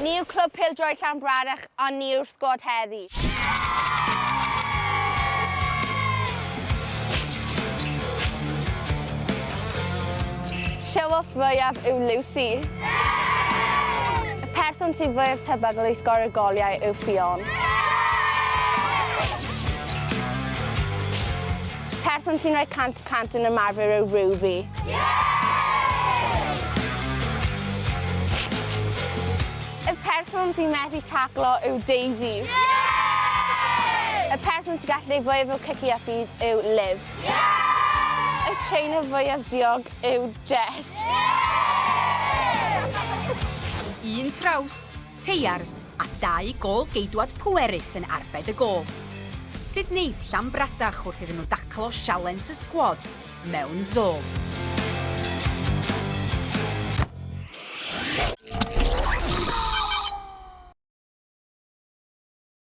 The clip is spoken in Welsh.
Ni yw Clwb Pêl-droed Llanbradach a ni yw'r sgwad heddi. Show off fwyaf yw Lucy. Y person sydd fwyaf tebygol i sgorio goliau yw Ffion. Person sy'n rhoi 100% yn ymarfer yw Ruby. Y person sy'n methu taclo yw Daisy. Y person sy'n gallu gwneud fwyaf o cici uppies yw Liv. Y trainer fwyaf diog yw Jess. Un trawst, teiars a dau gôl geidwad pwerus yn arbed y gôl. Sut wneith Llanbradach wrth iddyn nhw daclo sialens y sgwad mewn zone?